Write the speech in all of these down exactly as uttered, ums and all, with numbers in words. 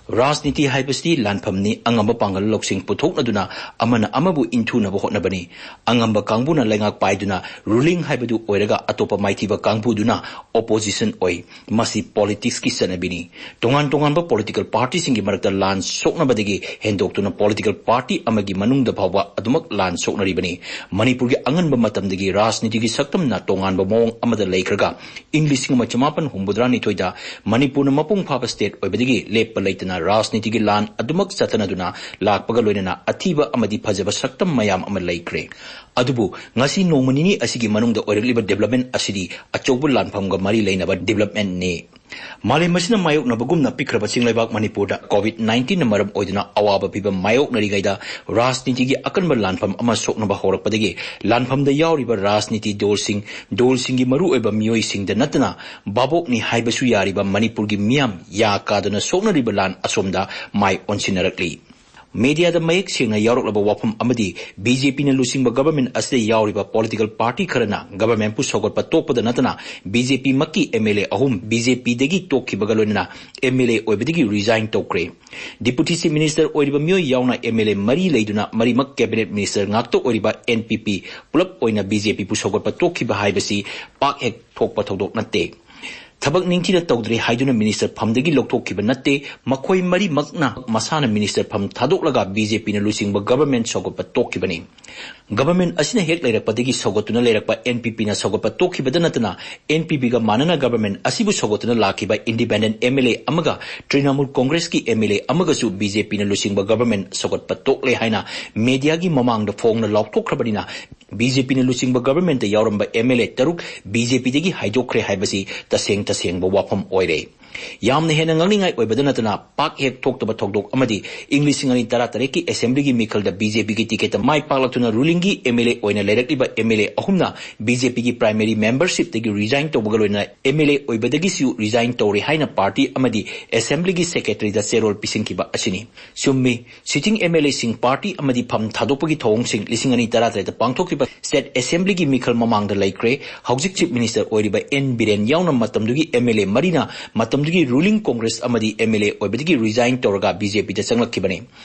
ꯔꯥꯖꯅꯤꯇꯤ ꯍꯥꯏꯕꯁꯤꯗꯤ ꯂꯥꯟꯐꯝꯅꯤ, ꯑꯉꯝꯕ ꯄꯥꯡꯒꯜ ꯂꯧꯁꯤꯡ ꯄꯨꯊꯣꯛꯅꯗꯨꯅ ꯑꯃꯅ ꯑꯃꯕꯨ ꯏꯟꯊꯨꯅꯕ ꯍꯣꯠꯅꯕꯅꯤ꯫ ꯑꯉꯝꯕ ꯀꯥꯡꯕꯨꯅ ꯂꯩꯉꯥꯛ ꯄꯥꯏꯗꯨꯅ ruling ꯍꯥꯏꯕꯗꯨ ꯑꯣꯏꯔꯒ, ꯑꯇꯣꯞꯄ ꯃꯥꯏꯊꯤꯕ ꯀꯥꯡꯕꯨꯗꯨꯅ opposition ꯑꯣꯏ꯫ ꯃꯁꯤ politicsꯀꯤ ꯆꯠꯅꯕꯤꯅꯤ꯫ ꯇꯣꯉꯥꯟ ꯇꯣꯉꯥꯟꯕ political partyꯁꯤꯡꯒꯤ ꯃꯔꯛꯇ ꯂꯥꯟ ꯁꯣꯛꯅꯕꯗꯒꯤ ꯍꯦꯟꯗꯣꯛꯇꯨꯅ political party ꯑꯃꯒꯤ ꯃꯅꯨꯡꯗ ꯐꯥꯎꯕ ꯑꯗꯨꯃꯛ ꯂꯥꯟ ꯁꯣꯛꯅꯔꯤꯕꯅꯤ꯫ ꯃꯅꯤꯄꯨꯔꯒꯤ ꯑꯉꯟꯕ ꯃꯇꯝꯗꯒꯤ ꯔꯥꯖꯅꯤꯇꯤꯒꯤ ꯁꯛꯇꯝꯅ ꯇꯣꯉꯥꯟꯕ ꯃꯑꯣꯡ ꯑꯃꯗ ꯂꯩꯈ꯭ꯔꯒ, ꯏꯪ ꯂꯤꯁꯤꯡ ꯑꯃ ꯆꯃꯥꯄꯟ ꯍꯨꯝꯐꯨꯇꯔꯥꯅꯤꯊꯣꯏꯗ ꯃꯅꯤꯄꯨꯔꯅ ꯃꯄꯨꯡ ꯐꯥꯕ state ꯑꯣꯏꯕꯗꯒꯤ ꯂꯦꯞꯄ ꯂꯩꯇꯅ ꯔꯥꯖꯅꯤꯇꯤꯒꯤ ꯂꯥꯟ ꯑꯗꯨꯃꯛ ꯆꯠꯊꯅꯗꯨꯅ ꯂꯥꯛꯄꯒ ꯂꯣꯏꯅꯅ ꯑꯊꯤꯕ ꯑꯃꯗꯤ ꯐꯖꯕ ꯁꯛꯇꯝ ꯃꯌꯥꯝ ꯑꯃ ꯂꯩꯈ꯭ꯔꯦ꯫ ꯑꯗꯨꯕꯨ ꯉꯁꯤ ꯅꯣꯡꯃ ꯅꯤꯅꯤ ꯑꯁꯤꯒꯤ ꯃꯅꯨꯡꯗ ꯑꯣꯏꯔꯛꯂꯤꯕ development ꯑꯁꯤꯗꯤ ꯑꯆꯧꯕ ꯂꯥꯟꯐꯝꯒ ꯃꯔꯤ ꯂꯩꯅꯕ developmentꯅꯤ꯫ ꯃꯥꯂꯦꯝ ꯑꯁꯤꯅ ꯃꯥꯌꯣꯛꯅꯕꯒꯨꯝꯅ ꯄꯤꯛꯈ꯭ꯔꯕ ꯆꯤꯡꯂꯩꯕꯥꯛ ꯃꯅꯤꯄꯨꯔꯗ COVID nineteenꯅ ꯃꯔꯝ ꯑꯣꯏꯗꯨꯅ ꯑꯋꯥꯕ ꯐꯤꯚꯝ ꯃꯥꯌꯣꯛꯅꯔꯤꯉꯩꯗ ꯔꯥꯖꯅꯤꯇꯤꯒꯤ ꯑꯀꯟꯕ ꯂꯥꯟꯐꯝ ꯑꯃ ꯁꯣꯛꯅꯕ ꯍꯧꯔꯛꯄꯗꯒꯤ ꯂꯥꯟꯐꯝꯗ ꯌꯥꯎꯔꯤꯕ ꯔꯥꯖꯅꯤꯇꯤ ꯗꯣꯜꯁꯤꯡ, ꯗꯣꯜꯁꯤꯡꯒꯤ ꯃꯔꯨꯑꯣꯏꯕ ꯃꯤꯑꯣꯏꯁꯤꯡꯗ ꯅꯠꯇꯅ ꯚꯥꯕꯣꯛꯅꯤ ꯍꯥꯏꯕꯁꯨ ꯌꯥꯔꯤꯕ ꯃꯅꯤꯄꯨꯔꯒꯤ ꯃꯤꯌꯥꯝ ꯌꯥ ꯀꯥꯗꯨꯅ ꯁꯣꯛꯅꯔꯤꯕ ꯂꯥꯟ ꯑꯁꯣꯝꯗ ꯃꯥꯏ ꯑꯣꯟꯁꯤꯟꯅꯔꯛꯂꯤ꯫ Mediaꯗ ꯃꯌꯦꯛ ꯁꯦꯡꯅ ꯌꯥꯎꯔꯛꯂꯕ ꯋꯥꯐꯝ ꯑꯃꯗꯤ BJPꯅ ꯂꯨꯆꯤꯡꯕ government ꯑꯁꯤꯗ ꯌꯥꯎꯔꯤꯕ political party ꯈꯔꯅ governmentꯄꯨ ꯁꯧꯒꯠꯄ ꯇꯣꯛꯄꯗ ꯅꯠꯇꯅ BJPꯃꯛꯀꯤ MLA ꯑꯍꯨꯝ BJPꯗꯒꯤ ꯇꯣꯛꯈꯤꯕꯒ ꯂꯣꯏꯅꯅ MLA ꯑꯣꯏꯕꯗꯒꯤ resign ꯇꯧꯈ꯭ꯔꯦ꯫ Deputy Chief Minister ꯑꯣꯏꯔꯤꯕ ꯃꯤꯑꯣꯏ ꯌꯥꯎꯅ MLA ꯃꯔꯤ ꯂꯩꯗꯨꯅ ꯃꯔꯤꯃꯛ cabinet minister ꯉꯥꯛꯇ ꯑꯣꯏꯔꯤꯕ NPP ꯄꯨꯂꯞ ꯑꯣꯏꯅ BJPꯄꯨ ꯁꯧꯒꯠꯄ ꯇꯣꯛꯈꯤꯕ ꯍꯥꯏꯕꯁꯤ ꯄꯥꯛ ꯍꯦꯛ ꯊꯣꯛꯄ ꯊꯧꯗꯣꯛ ꯅꯠꯇꯦ꯫ ꯊꯕꯛ ꯅꯤꯡꯊꯤꯅ ꯇꯧꯗ꯭ꯔꯦ ꯍꯥꯏꯗꯨꯅ minister ꯐꯝꯗꯒꯤ ꯂꯧꯊꯣꯛꯈꯤꯕ ꯅꯠꯇꯦ꯫ ꯃꯈꯣꯏ ꯃꯔꯤꯃꯛꯅ ꯃꯁꯥꯅ minister ꯐꯝ ꯊꯥꯗꯣꯛꯂꯒ BJPꯅ ꯂꯨꯆꯤꯡꯕ government ꯁꯧꯒꯠꯄ ꯇꯣꯛꯈꯤꯕꯅꯤ꯫ Government ꯑꯁꯤꯅ ꯍꯦꯛ ꯂꯩꯔꯛꯄꯗꯒꯤ ꯁꯧꯒꯠꯇꯨꯅ ꯂꯩꯔꯛꯄ NPPꯅ ꯁꯧꯒꯠꯄ ꯇꯣꯛꯈꯤꯕꯗ ꯅꯠꯇꯅ NPPꯒ ꯃꯥꯟꯅꯅ government ꯑꯁꯤꯕꯨ ꯁꯧꯒꯠꯇꯨꯅ ꯂꯥꯛꯈꯤꯕ independent MLA ꯑꯃꯒ Trinamool Congressꯀꯤ MLA ꯑꯃꯒꯁꯨ BJPꯅ ꯂꯨꯆꯤꯡꯕ government ꯁꯧꯒꯠꯄ ꯇꯣꯛꯂꯦ ꯍꯥꯏꯅ mediaꯒꯤ ꯃꯃꯥꯡꯗ ꯐꯣꯡꯅ ꯂꯥꯎꯊꯣꯛꯈ꯭ꯔꯕꯅꯤꯅ BJPꯅ ꯂꯨꯆꯤꯡꯕ governmentꯇ ꯌꯥꯎꯔꯝꯕ MLA ꯇꯔꯨꯛ BJPꯗꯒꯤ ꯍꯥꯏꯗꯣꯛꯈ꯭ꯔꯦ ꯍꯥꯏꯕꯁꯤ ꯇꯁꯦꯡ ꯇꯁꯦꯡꯕ ꯋꯥꯐꯝ ꯑꯣꯏꯔꯦ꯫ ꯌꯥꯝꯅ ꯍꯦꯟꯅ ꯉꯥꯡꯅꯤꯡꯉꯥꯏ ꯑꯣꯏꯕꯗ ꯅꯠꯇꯅ ꯄꯥꯛ ꯍꯦꯛ ꯊꯣꯛꯇꯕ ꯊꯧꯗꯣꯛ ꯑꯃꯗꯤ ꯏꯪ ꯂꯤꯁꯤꯡ ꯑꯅꯤ ꯇꯔꯥꯇꯔꯦꯠꯀꯤ assemblyꯒꯤ ꯃꯤꯈꯜꯗ BJPꯒꯤ ticketꯇ ꯃꯥꯏ ꯄꯥꯛꯂꯛꯇꯨꯅ rulingꯒꯤ MLA ꯑꯣꯏꯅ ꯂꯩꯔꯛꯂꯤꯕ MLA ꯑꯍꯨꯝꯅ BJPꯒꯤ primary membershipꯇꯒꯤ resign ꯇꯧꯕꯒ ꯂꯣꯏꯅꯅ MLA ꯑꯣꯏꯕꯗꯒꯤꯁꯨ resign ꯇꯧꯔꯦ ꯍꯥꯏꯅ party ꯑꯃꯗꯤ assemblyꯒꯤ secretaryꯗ ꯆꯦꯔꯣꯜ ꯄꯤꯁꯤꯟꯈꯤꯕ ꯑꯁꯤꯅꯤ꯫ ꯆꯨꯝꯃꯤ, sitting MLAꯁꯤꯡ party ꯑꯃꯗꯤ ꯐꯝ ꯊꯥꯗꯣꯛꯄꯒꯤ ꯊꯧꯑꯣꯡꯁꯤꯡ ꯂꯤꯁꯤꯡ ꯑꯅꯤ ꯇꯔꯥꯇꯔꯦꯠꯇ ꯄꯥꯡꯊꯣꯛꯈꯤꯕ state assemblyꯒꯤ ꯃꯤꯈꯜ ꯃꯃꯥꯡꯗ ꯂꯩꯈ꯭ꯔꯦ꯫ ꯍꯧꯖꯤꯛ chief minister ꯑꯣꯏꯔꯤꯕ N ꯕꯤꯔꯦꯟ ꯌꯥꯎꯅ ꯃꯇꯝꯗꯨꯒꯤ MLA ꯃꯔꯤꯅ ꯃꯇꯝꯗꯨꯒꯤ ꯒꯤ ꯔꯨꯂꯤꯡ ꯀꯣꯡꯒ꯭ꯔꯦꯁ ꯑꯃꯗꯤ ꯑꯦꯝ ꯑꯦꯜ ꯑꯦ ꯑꯣꯏꯕꯗꯒꯤ ꯔꯤꯖꯥꯏꯟ ꯇꯧꯔꯒ ꯕꯤ ꯖꯦ ꯄꯤꯗ ꯆꯪꯂꯛꯈꯤꯕꯅꯤ꯫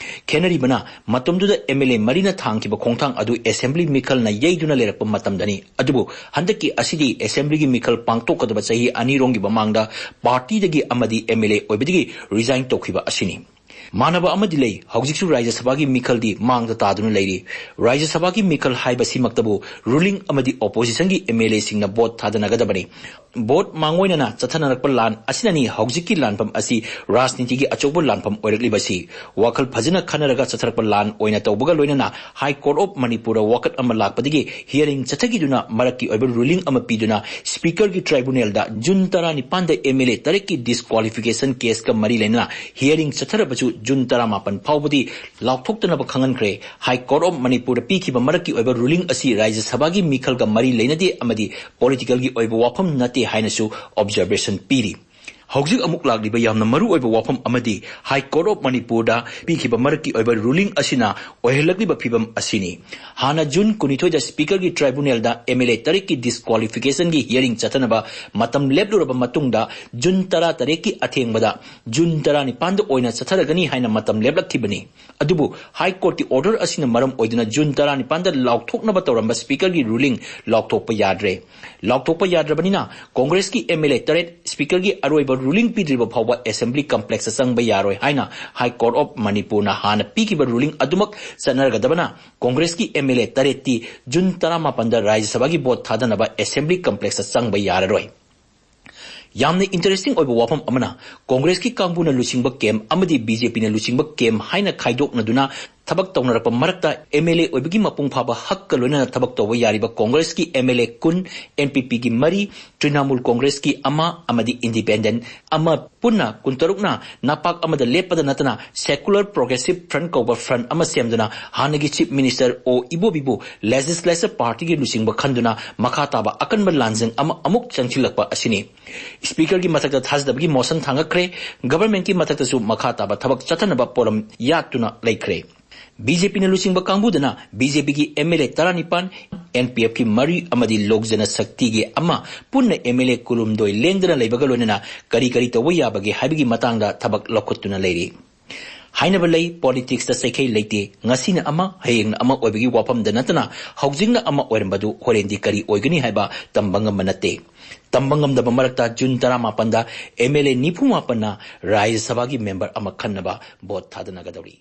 ꯈꯦꯠꯅꯔꯤꯕꯅ, ꯃꯇꯝꯗꯨꯗ ꯑꯦꯝ ꯑꯦꯜ ꯑꯦ ꯃꯔꯤꯅ ꯊꯥꯡꯈꯤꯕ ꯈꯣꯡꯊꯥꯡ ꯑꯗꯨ ꯑꯦꯁꯦꯝꯕ꯭ꯂꯤ ꯃꯤꯈꯜꯅ ꯌꯩꯗꯨꯅ ꯂꯩꯔꯛꯄ ꯃꯇꯝꯗꯅꯤ꯫ ꯑꯗꯨꯕꯨ ꯍꯟꯗꯛꯀꯤ ꯑꯁꯤꯗꯤ ꯑꯦꯁꯦꯝꯕ꯭ꯂꯤꯒꯤ ꯃꯤꯈꯜ ꯄꯥꯡꯊꯣꯛꯀꯗꯕ ꯆꯍꯤ ꯑꯅꯤꯔꯣꯝꯒꯤ ꯃꯃꯥꯡꯗ ꯄꯥꯔꯇꯤꯗꯒꯤ ꯑꯃꯗꯤ ꯑꯦꯝ ꯑꯦꯜ ꯑꯦ ꯑꯣꯏꯕꯗꯒꯤ ꯔꯤꯖꯥꯏꯟ ꯇꯧꯈꯤꯕ ꯑꯁꯤꯅꯤ꯫ ꯃꯥꯟꯅꯕ ꯑꯃꯗꯤ ꯂꯩ, ꯍꯧꯖꯤꯛꯁꯨ ꯔꯥꯖ꯭ꯌ ꯁꯚꯥꯒꯤ ꯃꯤꯈꯜꯗꯤ ꯃꯥꯡꯗ ꯇꯥꯗꯨꯅ ꯂꯩꯔꯤ꯫ ꯔꯥꯖ꯭ꯌ ꯁꯚꯥꯒꯤ ꯃꯤꯈꯜ ꯍꯥꯏꯕꯁꯤꯃꯛꯇꯕꯨ ꯔꯨꯂꯤꯡ ꯑꯃꯗꯤ ꯑꯣꯄꯣꯖꯤꯁꯟꯒꯤ ꯑꯦꯝ ꯑꯦꯜ ꯑꯦꯁꯤꯡꯅ ꯚꯣꯠ ꯊꯥꯗꯅꯒꯗꯕꯅꯤ꯫ ꯚꯣꯠ ꯃꯥꯡꯑꯣꯏꯅꯅ ꯆꯠꯊꯅꯔꯛꯄ ꯂꯥꯟ ꯑꯁꯤꯅꯅꯤ ꯍꯧꯖꯤꯛꯀꯤ ꯂꯥꯟꯐꯝ ꯑꯁꯤ ꯔꯥꯖꯅꯤꯇꯤꯒꯤ ꯑꯆꯧꯕ ꯂꯥꯟꯐꯝ ꯑꯣꯏꯔꯛꯂꯤꯕꯁꯤ꯫ ꯋꯥꯈꯜ ꯐꯖꯅ ꯈꯟꯅꯔꯒ ꯆꯠꯊꯔꯛꯄ ꯂꯥꯟ ꯑꯣꯏꯅ ꯇꯧꯕꯒ ꯂꯣꯏꯅꯅ ꯍꯥꯏ ꯀꯣꯔꯠ ꯑꯣꯐ ꯃꯅꯤꯄꯨꯔꯗ ꯋꯥꯀꯠ ꯑꯃ ꯂꯥꯛꯄꯗꯒꯤ ꯍꯤꯌꯔꯤꯡ ꯆꯠꯊꯈꯤꯗꯨꯅ ꯃꯔꯛꯀꯤ ꯑꯣꯏꯕ ꯔꯨꯂꯤꯡ ꯑꯃ ꯄꯤꯗꯨꯅ ꯁ꯭ꯄꯤꯀꯔꯒꯤ ꯇ꯭ꯔꯥꯏꯕꯨꯅꯦꯜꯗ ꯖꯨꯟ ꯇꯔꯥꯅꯤꯄꯥꯟꯗ ꯑꯦꯝ ꯑꯦꯜ ꯑꯦ ꯇꯔꯦꯠꯀꯤ ꯗꯤꯁꯀ꯭ꯋꯥꯂꯤꯐꯤꯀꯦꯁꯟ ꯀꯦꯁꯀ ꯃꯔꯤ ꯂꯩꯅꯅ ꯍꯤꯌꯔꯤꯡ ꯆꯠꯊꯔꯕꯁꯨ ꯖꯨꯟ ꯇꯔꯥꯃꯥꯄꯟ ꯐꯥꯎꯕꯗꯤ ꯂꯥꯎꯊꯣꯛꯇꯅꯕ ꯈꯪꯍꯟꯈ꯭ꯔꯦ꯫ ꯍꯥꯏ ꯀꯣꯔꯠ ꯑꯣꯐ ꯃꯅꯤꯄꯨꯔꯗ ꯄꯤꯈꯤꯕ ꯃꯔꯛꯀꯤ ꯑꯣꯏꯕ ꯔꯨꯂꯤꯡ ꯑꯁꯤ ꯔꯥꯖ꯭ꯌ ꯁꯚꯥꯒꯤ ꯃꯤꯈꯜꯒ ꯃꯔꯤ ꯂꯩꯅꯗꯦ ꯑꯃꯗꯤ ꯄꯣꯂꯤꯇꯤꯀꯦꯜꯒꯤ ꯑꯣꯏꯕ ꯋꯥꯐꯝ ꯅꯠꯇꯦ ꯍꯥꯏꯅꯁꯨ ꯑꯣꯕꯖꯔꯕꯦꯁꯟ ꯄꯤꯔꯤ꯫ ꯍꯧꯖꯤꯛ ꯑꯃꯨꯛ ꯂꯥꯛꯂꯤꯕ ꯌꯥꯝꯅ ꯃꯔꯨ ꯑꯣꯏꯕ ꯋꯥꯐꯝ ꯑꯃꯗꯤ ꯍꯥꯏ ꯀꯣꯔꯠ ꯑꯣꯐ ꯃꯅꯤꯄꯨꯔꯗ ꯄꯤꯈꯤꯕ ꯃꯔꯛꯀꯤ ꯑꯣꯏꯕ ꯔꯨꯂꯤꯡ ꯑꯁꯤꯅ ꯑꯣꯏꯍꯜꯂꯛꯂꯤꯕ ꯐꯤꯕꯝ ꯑꯁꯤꯅꯤ꯫ ꯍꯥꯟꯅ ꯖꯨꯟ ꯀꯨꯟꯅꯤꯊꯣꯏꯗ ꯁ꯭ꯄꯤꯀꯔꯒꯤ ꯇ꯭ꯔꯥꯏꯕꯨꯅꯦꯜꯗ ꯑꯦꯝ ꯑꯦꯜ ꯑꯦ ꯇꯔꯦꯠꯀꯤ ꯗꯤꯁꯀ꯭ꯋꯥꯂꯤꯐꯤꯀꯦꯁꯟꯒꯤ ꯍꯤꯌꯔꯤꯡ ꯆꯠꯊꯅꯕ ꯃꯇꯝ ꯂꯦꯞꯂꯨꯔꯕ ꯃꯇꯨꯡꯗ ꯖꯨꯟ ꯇꯔꯥ ꯇꯔꯦꯠꯀꯤ ꯑꯊꯦꯡꯕꯗ ꯖꯨꯟ ꯇꯔꯥꯅꯤꯄꯥꯟꯗ ꯑꯣꯏꯅ ꯆꯠꯊꯔꯒꯅꯤ ꯍꯥꯏꯅ ꯃꯇꯝ ꯂꯦꯞꯂꯛꯈꯤꯕꯅꯤ꯫ ꯑꯗꯨꯕꯨ ꯍꯥꯏ ꯀꯣꯔꯠꯀꯤ ꯑꯣꯔꯗꯔ ꯑꯁꯤꯅ ꯃꯔꯝ ꯑꯣꯏꯗꯨꯅ ꯖꯨꯟ ꯇꯔꯥꯅꯤꯄꯥꯟꯗ ꯂꯥꯎꯊꯣꯛꯅꯕ ꯇꯧꯔꯝꯕ ꯁ꯭ꯄꯤꯀꯔꯒꯤ ꯔꯨꯂꯤꯡ ꯂꯥꯎꯊꯣꯛꯄ ꯌꯥꯗ꯭ꯔꯦ꯫ ꯂꯥꯎꯊꯣꯛꯄ ꯌꯥꯗ꯭ꯔꯕꯅꯤꯅ ꯀꯣꯡꯒ꯭ꯔꯦꯁꯀꯤ ꯑꯦꯝ ꯑꯦꯜ ꯑꯦ ꯇꯔꯦꯠ ꯁ꯭ꯄꯤꯀꯔꯒꯤ ꯑꯔꯣꯏꯕ ꯔꯨꯂꯤꯡ ꯄꯤꯗ꯭ꯔꯤꯕ ꯐꯥꯎꯕ ꯑꯦꯁꯦꯝꯕ꯭ꯂꯤ ꯀꯝꯄ꯭ꯂꯦꯛꯁꯇ ꯆꯪꯕ ꯌꯥꯔꯣꯏ ꯍꯥꯏꯅ ꯍꯥꯏ ꯀꯣꯔꯠ ꯑꯣꯐ ꯃꯅꯤꯄꯨꯔꯅ ꯍꯥꯟꯅ ꯄꯤꯈꯤꯕ ꯔꯨꯂꯤꯡ ꯑꯗꯨꯃꯛ ꯆꯠꯅꯔꯒꯗꯕꯅ ꯀꯣꯡꯒ꯭ꯔꯦꯁꯀꯤ ꯑꯦꯝ ꯑꯦꯜ ꯑꯦ ꯇꯔꯦꯠꯇꯤ ꯖꯨꯟ ꯇꯔꯥꯃꯥꯄꯟꯗ ꯔꯥꯖ꯭ꯌ ꯁꯚꯥꯒꯤ ꯚꯣꯠ ꯊꯥꯗꯅꯕ ꯑꯦꯁꯦꯝꯕ꯭ꯂꯤ ꯀꯝꯄ꯭ꯂꯦꯛꯁꯇ ꯆꯪꯕ ꯌꯥꯔꯔꯣꯏ꯫ ꯌꯥꯝꯅ ꯏꯟꯇꯔꯦꯁꯇꯤꯡ ꯑꯣꯏꯕ ꯋꯥꯐꯝ ꯑꯃꯅ ꯀꯣꯡꯒ꯭ꯔꯦꯁꯀꯤ ꯀꯥꯡꯕꯨꯅ ꯂꯨꯆꯤꯡꯕ ꯀꯦꯝ ꯑꯃꯗꯤ ꯕꯤ ꯖꯦ ꯄꯤꯅ ꯂꯨꯆꯤꯡꯕ ꯀꯦꯝ ꯍꯥꯏꯅ ꯈꯥꯏꯗꯣꯛꯅꯗꯨꯅ ꯊꯕꯛ ꯇꯧꯅꯔꯛꯄ ꯃꯔꯛꯇ ꯑꯦꯝ ꯑꯦꯜ ꯑꯦ ꯑꯣꯏꯕꯒꯤ ꯃꯄꯨꯡ ꯐꯥꯕ ꯍꯛꯀ ꯂꯣꯏꯅꯅ ꯊꯕꯛ ꯇꯧꯕ ꯌꯥꯔꯤꯕ ꯀꯣꯡꯒ꯭ꯔꯦꯁꯀꯤ ꯑꯦꯝ ꯑꯦꯜ ꯑꯦ ꯀꯨꯟ, ꯑꯦꯟ ꯄꯤ ꯄꯤꯒꯤ ꯃꯔꯤ, ꯇ꯭ꯔꯤꯅꯥꯃꯨꯜ ꯀꯣꯡꯒ꯭ꯔꯦꯁꯀꯤ ꯑꯃ ꯑꯃꯗꯤ ꯏꯟꯗꯤꯄꯦꯟꯗꯦꯟꯠ ꯑꯃ ꯄꯨꯟꯅ ꯀꯨꯟꯇꯔꯨꯛꯅ ꯅꯄꯥꯛ ꯑꯃꯗ ꯂꯦꯞꯄꯗ ꯅꯠꯇꯅ ꯁꯦꯀꯨꯂꯔ ꯄ꯭ꯔꯣꯒ꯭ꯔꯦꯁꯤꯚ ꯐ꯭ꯔꯟꯠ ꯀꯧꯕ ꯐ꯭ꯔꯟꯠ ꯑꯃ ꯁꯦꯝꯗꯨꯅ ꯍꯥꯟꯅꯒꯤ ꯆꯤꯐ ꯃꯤꯅꯤꯁꯇꯔ ꯑꯣ ꯏꯕꯣꯕꯤꯕꯨ ꯂꯦꯖꯤꯁꯂꯦꯆꯔ ꯄꯥꯔꯇꯤꯒꯤ ꯂꯨꯆꯤꯡꯕ ꯈꯟꯗꯨꯅ ꯃꯈꯥ ꯇꯥꯕ ꯑꯀꯟꯕ ꯂꯥꯟꯖꯪ ꯑꯃ ꯑꯃꯨꯛ ꯆꯪꯁꯤꯜꯂꯛꯄ ꯑꯁꯤꯅꯤ꯫ ꯁ꯭ꯄꯤꯀꯔꯒꯤ ꯃꯊꯛꯇ ꯊꯥꯖꯗꯕꯒꯤ ꯃꯣꯁꯟ ꯊꯥꯡꯒꯠꯈ꯭ꯔꯦ꯫ ꯒꯚꯔꯟꯃꯦꯟꯠꯀꯤ ꯃꯊꯛꯇꯁꯨ ꯃꯈꯥ ꯇꯥꯕ ꯊꯕꯛ ꯆꯠꯊꯅꯕ ꯄꯣꯠꯂꯝ ꯌꯥꯠꯇꯨꯅ ꯂꯩꯈ꯭ꯔꯦ꯫ ꯕꯤ ꯖꯦ ꯄꯤꯅ ꯂꯨꯆꯤꯡꯕ ꯀꯥꯡꯕꯨꯗꯅ ꯕꯤ ꯖꯦ ꯄꯤꯒꯤ ꯑꯦꯝ ꯑꯦꯜ ꯑꯦ ꯇꯔꯥꯅꯤꯄꯥꯟ, ꯑꯦꯟ ꯄꯤ ꯑꯦꯐꯀꯤ ꯃꯔꯤ ꯑꯃꯗꯤ ꯂꯣꯛ ꯖꯅ ꯁꯛꯇꯤꯒꯤ ꯑꯃ, ꯄꯨꯟꯅ ꯑꯦꯝ ꯑꯦꯜ ꯑꯦ ꯀꯨꯟꯍꯨꯝꯗꯣꯏ ꯂꯦꯡꯗꯅ ꯂꯩꯕꯒ ꯂꯣꯏꯅꯅ ꯀꯔꯤ ꯀꯔꯤ ꯇꯧꯕ ꯌꯥꯕꯒꯦ ꯍꯥꯏꯕꯒꯤ ꯃꯇꯥꯡꯗ ꯊꯕꯛ ꯂꯧꯈꯠꯇꯨꯅ ꯂꯩꯔꯤ꯫ ꯍꯥꯏꯅꯕ ꯂꯩ, ꯄꯣꯂꯤꯇꯤꯛꯁꯇ ꯆꯩꯈꯩ ꯂꯩꯇꯦ, ꯉꯁꯤꯅ ꯑꯃ, ꯍꯌꯦꯡꯅ ꯑꯃ ꯑꯣꯏꯕꯒꯤ ꯋꯥꯐꯝꯗ ꯅꯠꯇꯅ ꯍꯧꯖꯤꯛꯅ ꯑꯃ ꯑꯣꯏꯔꯝꯕꯗꯨ ꯍꯣꯔꯦꯟꯗꯤ ꯀꯔꯤ ꯑꯣꯏꯒꯅꯤ ꯍꯥꯏꯕ ꯇꯝꯕ ꯉꯝꯕ ꯅꯠꯇꯦ꯫ ꯇꯝꯕ ꯉꯝꯗꯕ ꯃꯔꯛꯇ ꯖꯨꯟ ꯇꯔꯥꯃꯥꯄꯟꯗ ꯑꯦꯝ ꯑꯦꯜ ꯑꯦ ꯅꯤꯐꯨ ꯃꯥꯄꯟꯅ ꯔꯥꯖ꯭ꯌ ꯁꯚꯥꯒꯤ ꯃꯦꯝꯕꯔ ꯑꯃ ꯈꯟꯅꯕ ꯚꯣꯠ ꯊꯥꯗꯅꯒꯗꯧꯔꯤ꯫